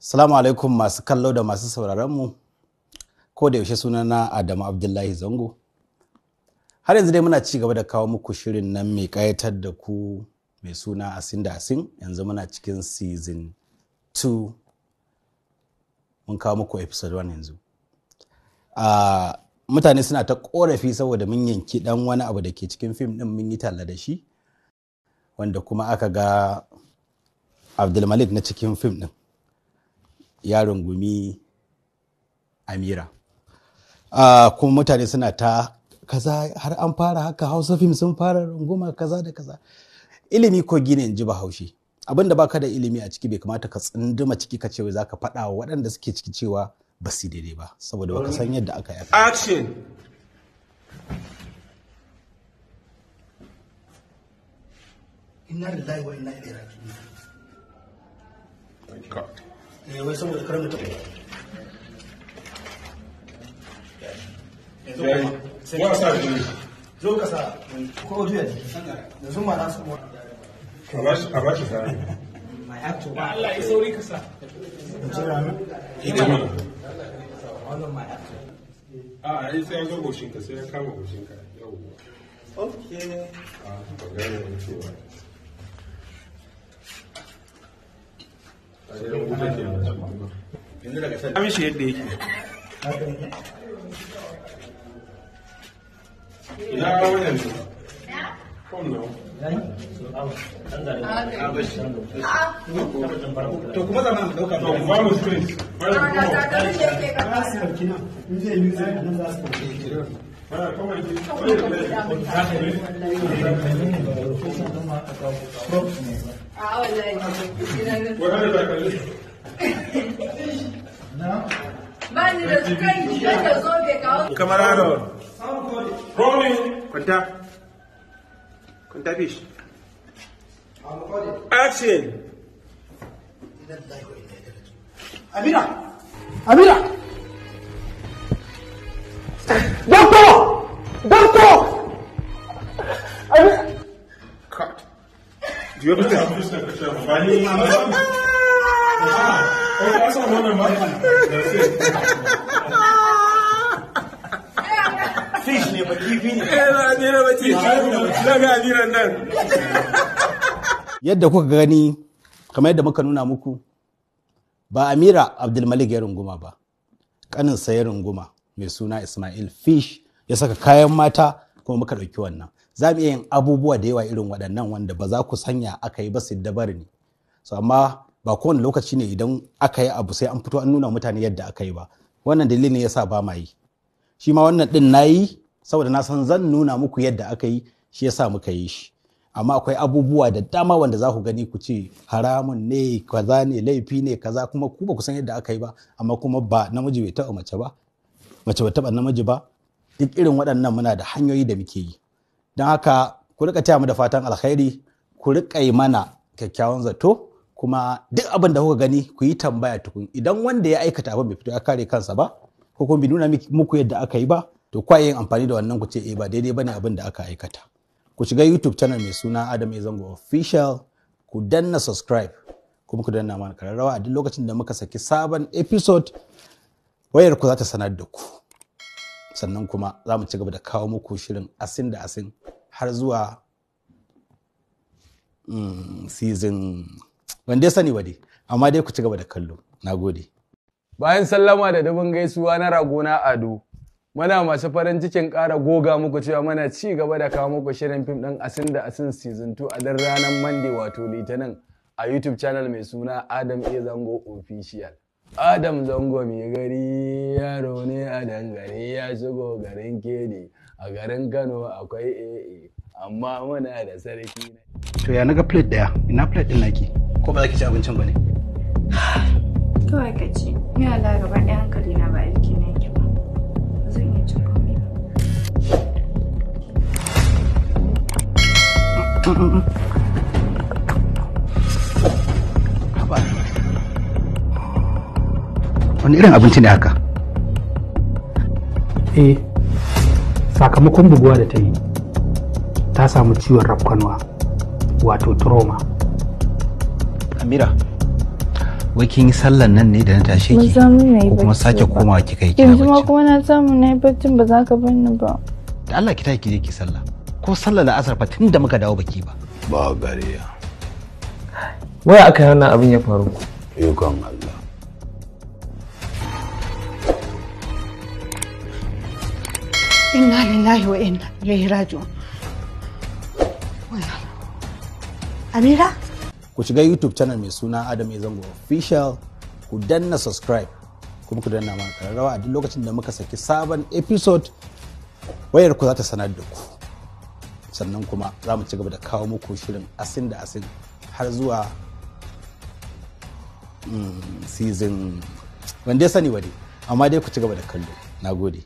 Salamu alaikum masu kallo da masu sauraron mu. Ko da yaushe sunana Adamu Abdullahi Zango. Har yanzu dai muna ci gaba da kawo muku shirin nan mai kayatar da ku mai suna Asin da Asin. Yanzu muna cikin season 2. Mun kawo muku episode 1 yanzu. Mutane suna ta korafi saboda mun yanki dan wani abu da ke cikin fim din mun yi talla da shi, wanda kuma aka ga Abdulmalik na cikin fim din ya rungumi Amira. Kuma mutane suna ta kaza har an fara haka Hausa fim sun fara runguma kaza da kaza. Ilimi kogi ne, in ji Bahaushe. Abin da baka da ilimi a ciki bai kamata ka tsunduma ciki ka ce wai zaka faɗa wa waɗanda suke ciki cewa ba su daidai ba, saboda baka san yadda aka yi. Action! Inna lillahi wa inna ilaihi raji'un. Cut. Eh, wai saboda kar mu taɓa. Yanzu Wa sa jini. Zo ka sa ko juya jiki. Yanzu ma na su mu. A bashi sa. My actor. Allah ya sauri ka sa. Ita mana. Wannan my actor. A ai sai ya zo goshinka, sai ya kama goshinka. Yawwa. Okay. A ba gane wani cewa. A irin wuta ke nan shi kuma. Yanzu daga can. Amishi yadda yake. Ina wannan ne? Come now. To kuma zama mu dauka. To ku ba mu space. Bana kuma. Za su ɗauki nan. In zai yi zai nan za su ɗauki. Bana kawai. Wai hada takalmi. Ba ni da kai da zobe kawo. Kamar roll. Rolling. Kwanta. Kwanta fish. Action. Amira! Amira! Doctor! Doctor! Amira! Cut. Do you have to? Bani. Oh, ka samu wannan ba? That's it. Fish ne ba kifi ne. Eh, na Amira ba ce. Na ga Amiran nan. Yadda kuka gani, kamar yadda muka nuna muku, ba Amira Abdulmalik ya runguma ba, kaninsa ya runguma mai suna Ismail Fish ya saka kayan mata kuma muka ɗauki wannan. Za mu iya yin abubuwa da yawa irin waɗannan wanda ba za ku sanya aka yi ba su dabar ne. So amma ba kowane lokaci ne idan aka yi abu sai an fito an nuna mutane yadda aka yi ba. Wannan dalilin ne yasa ba ma yi. Shi ma wannan ɗin na yi saboda na san zan nuna muku yadda aka yi, shi yasa muka yi shi. Amma akwai abubuwa da dama wanda za ku gani ku ce haramun ne, kaza ne, laifi ne, kaza, kuma ku ba ku san yadda aka yi ba, amma kuma ba namiji bai taɓa mace ba, mace ba taɓa namiji ba. Duk irin waɗannan muna da hanyoyi da muke yi. Don haka ku riƙa taya mu da fatan alkhairi, ku riƙa yi mana kyakkyawan zato, kuma duk abin da kuka gani ku yi tambaya tukun. Idan wanda ya aikata abin bai fito ya kare kansa ba, ko kuma bai nuna muku yadda aka yi ba, to kwa yin amfani da wannan ku ce eh ba daidai bane abin da aka aikata. Ku shiga YouTube channel mai suna Adam A Zango Official, ku danna subscribe kuma ku danna mana kararrawa. A duk lokacin da muka saki sabon episode, wayar ku za ta sanar da ku. Sannan kuma za mu ci gaba da kawo muku shirin Asin da Asin har zuwa season ban dai sani ba dai, amma dai ku ci gaba da kallo. Nagode. Bayan sallama da dubin gaisuwa na ragona Ado, muna masu farin cikin ƙara goga muku cewa muna ci gaba da kawo muku shirin fim ɗin Asin da Asin season 2 a duk ranar Monday, wato Litinin, a YouTube channel mai suna Adam A Zango Official. Adam Zango mai gari yaro ne a dangare ya shigo garin Kedi, a garin Kano akwai AA, amma muna da sarki na. To ya naga plate daya, ina plate din naki? Ko ba za ki ci abincin ba ne? Kawai ka ci. Ni Allah gaba ɗaya hankali na ba aiki na yake ba. Ba zan iya cin komai ba. Haba. Wani irin abinci ne haka? Eh, sakamakon buguwa da ta yi, ta samu ciwon rafkanuwa, wato trauma. Amira, Wai kin yi sallan nan ne da na tashe Ban ki? samu na yi Ko kuma bacci sake ba. komawa kika yi kina Yanzu ma bacci? kuma na samu na yi baccin ba za ka bar ni ba. Da Allah ki tashi ki je ki sallah. Ko sallar la'asar fa tunda muka dawo baki ba. Ba gariya. Waya aka yi wannan abin ya faru? Ikon Allah. Inna lillahi wa inna ilaihi raji'un. Amira? Ku shiga YouTube channel mai suna Adam A Zango Official, ku danna subscribe kuma ku danna mana kararrawa. A duk lokacin da muka saki sabon episode, wayar ku za ta sanar da ku. Sannan kuma za mu ci gaba da kawo muku shirin Asin da Asin har zuwa season, ban dai sani ba dai, amma dai ku ci gaba da kallo. Na gode.